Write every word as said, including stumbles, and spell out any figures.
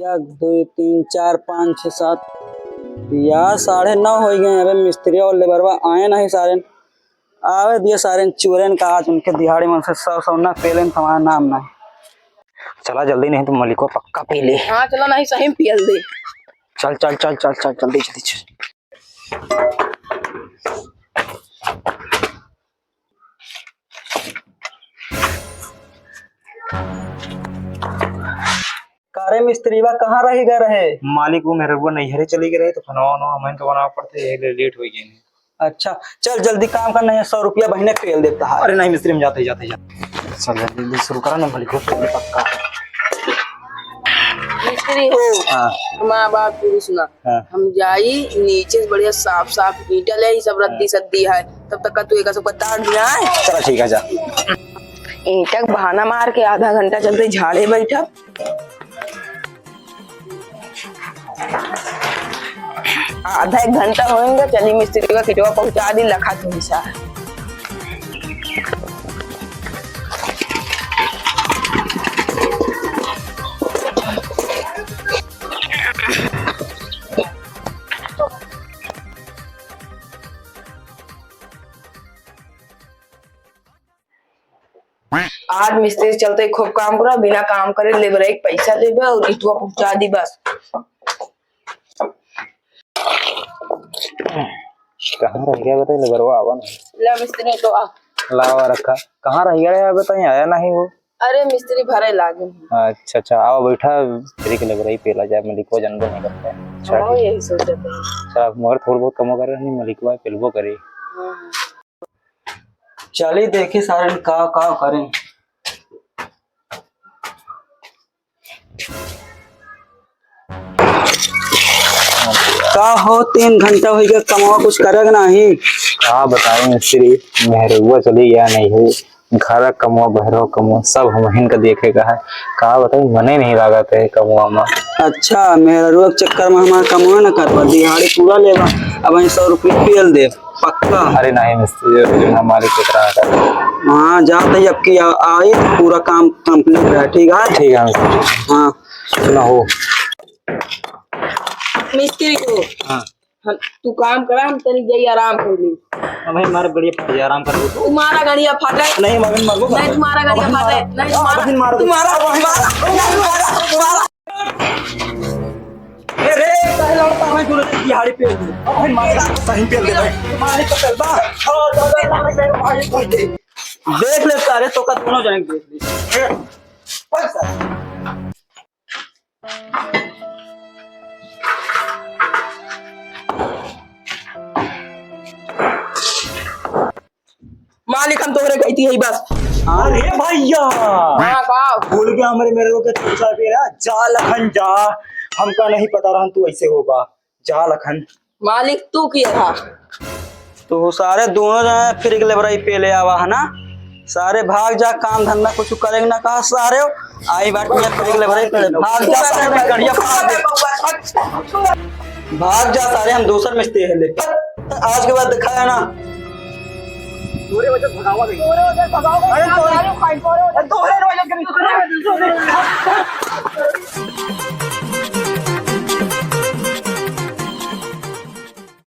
एक, दुइ, तीन, चार, पाँच, छः, सात। यार, साढ़े नौ होइ गए। अबे मिस्त्री और लेबरवा आए नहीं सारे। आवे दिए सारे चोरन का, आज उनके दिहाड़ी मन से सौ सौ ना पेलेन तो हमारा नाम नहीं। चला जल्दी, नहीं तो मलिको पक्का पी ले। हाँ, चला, नहीं सही में पियल दे। चल, चल, चल, चल, चल, जल्दी, जल्दी चल। का रे मिस्त्रीवा, कहाँ रहि गए रहे? मालिक, वो मेहररुआ नैहरे चली गए रहे, तो खाना वाना हमन के बनावे पड़ते, यही ले लेट होइ गए। अच्छा, चल जल्दी काम कर, नहीं सौ रुपया बहिने पेल देता है। अरे नहीं मिस्त्री, हम जाते ही, जाते ही, जाते ही। चल जल्दी, जल्दी शुरू करा ना, मालिक, हो जल्दी पक्का। मिस्त्री हो, हाँ। हमारा बात पूरी सुना। हाँ। हम जाई नीचे से बढ़िया साफ साफ ईंटा ले आई, सब रद्दी हाँ। सद्दी है, तब तक का तू एक सब तार दिया है। चला ठीक है, जा। ईंटा के बहाना मार के आधा घंटा चलते झाड़े बैठब। आधा एक घंटा होएगा, चली मिस्त्री का किटवा पहुंचा दी, लखा तुमसा। आज मिस्त्री चलते खूब काम करा, बिना काम करे लेबर एक पैसा लेबे और इटवा पहुंचा दी बस। कहाँ रह गया बताइए, लेबरवा आवा ना। ला मिस्त्री तो आ। लावा रखा। कहाँ रह गया यार बताइए, आया नहीं वो। अरे मिस्त्री भरे लागे हैं। अच्छा, अच्छा, आओ बैठा, फ्री के लेबरई पेला जाए, मलिकवा जानबो नहीं करता है। अच्छा, हाँ, ठीक। यही सोचत है। अच्छा, मगर थोड़ा बहुत कमो करे, नहीं मलिकवा पेलबो करे। हाँ। चली देखी सारन का, का करें। का हो, तीन घंटा होइ गया, कमवा कुछ करेगा नहीं? का बताई मिस्त्री, मेहररुआ चली गया नहीं है, घर कमवा, बहरो कमवा, सब हमहिन का देखे का है। का बताई, मने नहीं लागत है कमवा में। अच्छा, मेहररुआ के चक्कर में हमारा कमवा न करबा, दिहाड़ी पूरा लेबा, अब सौ रुपया पेल दे। पक्का? अरे नहीं मिस्त्री, जो हमारे केकरा का। हाँ, जात ही अब की आ-, आई, पूरा काम complete है, ठीक है? ठीक है मिस्त्री। हाँ। सुना हो। मिस्त्री हो। हाँ। हम, तू काम करा, हम तनी जाई आराम कर ली। अब भाई मार गड़िया फाट जाए, आराम कर लो। तू मारा गड़िया फाटे। नहीं, मगन मगन नहीं, तू मारा गड़िया फाटे। नहीं, तू मारा। मगन मार। तू मारा, तू मारा, तू मारा, तू मारा। ए रे, काहे लड़ता है तू रे, दिहाड़ी पे? अब भाई मार, सही पे दे भाई। मार तो चल बा। देख ले सारे, तो का दोनों जने देख ले। ए, पैसा। मालिक, हम तोहरे कहती है बस। अरे भैया, हाँ, का? भूल गया हमरे मेहररुआ के चूचा पेला, जा लखन जा, हमका नहीं पता रहन तू ऐसे होबा, जा लखन। मालिक, तू किया था? तो सारे दोनों जने फ्री के लेबरई पेले आवा है ना, सारे भाग जा, काम धंधा कुछ करेंगे ना कहा सारे, आई बात में फ्री के लेबरई पेले, भाग जा सारे, बढ़िया भाग जा। भाग जा सारे, हम दूसर मिस्त्री है ले। आज के बाद दिखाया ना। तोरे वजह से भगावा गई। तोरे वजह से भगावा गई। अरे तोरे, तोरे वजह से।